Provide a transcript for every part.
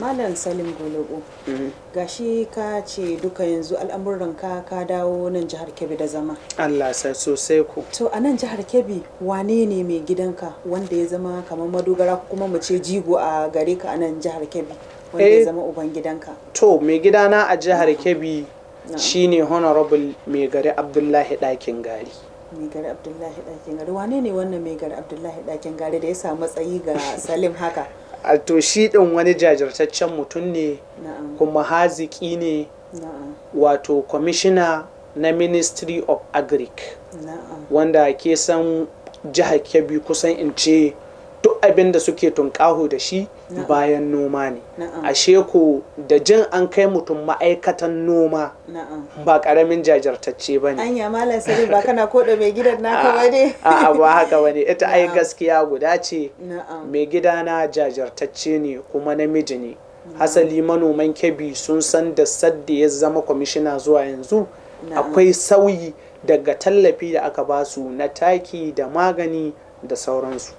Malam Salim Goloko, gashi ka ce duka yanzu al'amuran ka ka dawo nan jihar Kebbi da zama. Allah sai sosai ku. To, a nan jihar Kebbi, wane ne mai gidanka wanda ya zama kamar madogara ko kuma mu ce jigo a gare ka a nan jihar Kebbi, wanda ya zama uban gidanka? To, mai gidana a jihar Kebbi shine Honorable Mai Gari Abdullahi Ɗakin Gari. Mai Gari Abdullahi Ɗakin Gari. Wane ne wannan Mai Gari Abdullahi Ɗakin Gari da ya samu matsayi ga Salim haka? A to, shi ɗin wani jajirtaccen mutum ne kuma haziki ne, wato kwamishina na Ministry of Agric, wanda ke san jihar Kebbi kusan in ce duk abin da suke tunƙaho da shi bayan noma ne. Ashe ko da jin an kai mutum ma'aikatan noma, ba ƙaramin jajirtacce ba ne. Anya Malam Salim, ba kana koda mai gidan naka ba ne? A'a, ba haka ba ne. Ita ai gaskiya guda ce. Mai gidana jajirtacce ne kuma namiji ne. Hasali manoman Kebbi sun san da sadda ya zama kwamishina zuwa yanzu akwai sauyi daga tallafi da aka basu na taki da magani da sauransu.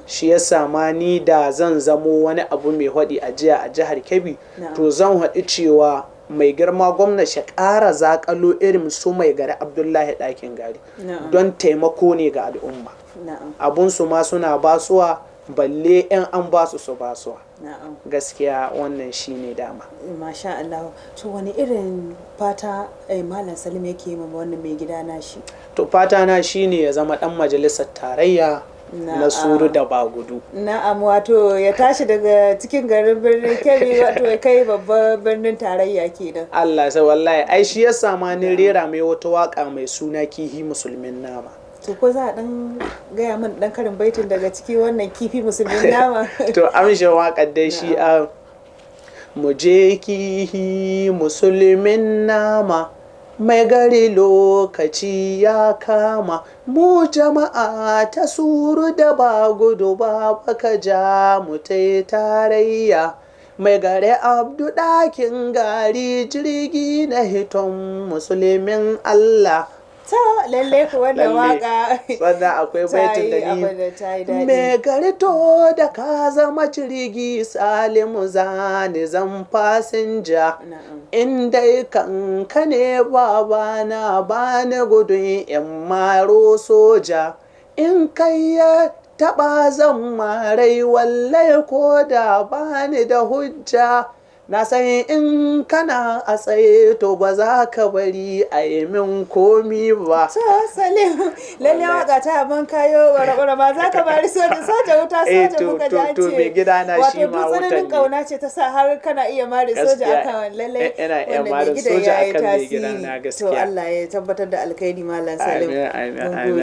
Shi ya ma ni da zan zamo wani abu mai haɗi a jiya a jihar Kebbi, to zan haɗi cewa mai girma gwamna shi ƙara zaƙalo irin su Mai Gari Abdullahi Ɗakin Gari, don taimako ne ga al'umma. Abunsu ma suna basuwa, balle in an basu su basuwa. Gaskiya wannan shine dama. Masha Allah. To, wani irin fata Malam Salim yake yi ma wannan mai gida nashi? To, fata na shine ya zama ɗan majalisar tarayya na Suru da Bagudu. Na'am, wato ya tashi daga cikin garin birnin Kebbi, wato ya kai babban birnin tarayya kenan. Allah sai, wallahi ai shi ya sama ni rera mai wata waka mai suna "Kihi Musulmin Nama". To, ko za a dan gaya min dan karin baitin daga ciki wannan "Kifi Musulmin Nama"? To, amshin wakar dai shi a mu je: kihi musulmin nama, mai gari lokaci ya kama mu, jama'a ta Suru da Bagudu, ba baka ja mu ta tarayya. Mai Gari Abdu Ɗakin Gari, jirgi na hiton musulmin Allah. To, lalle ku wannan waka Sannan akwai baitin da ni mai gari, to da ka zama jirgi, Salimu zani zan fasinja, in dai kanka ne babana, bani gudun in maro soja, in kai ya taɓa zan marai, wallai ko da bani da hujja. Na san in kana a tsaye, to ba za ka bari a yi min komi ba. To Salim, lalle waka ta ban kayo bara ba za ka bari soja, soja wuta, soja muka ji an ce. Mai gida na shi ma wato tsananin kauna ce ta sa har kana iya mare soja akan lalle. Ina iya mare soja akan mai gida na gaskiya. To, Allah ya tabbatar da alkhairi, Malam Salim. Amin, amin, amin.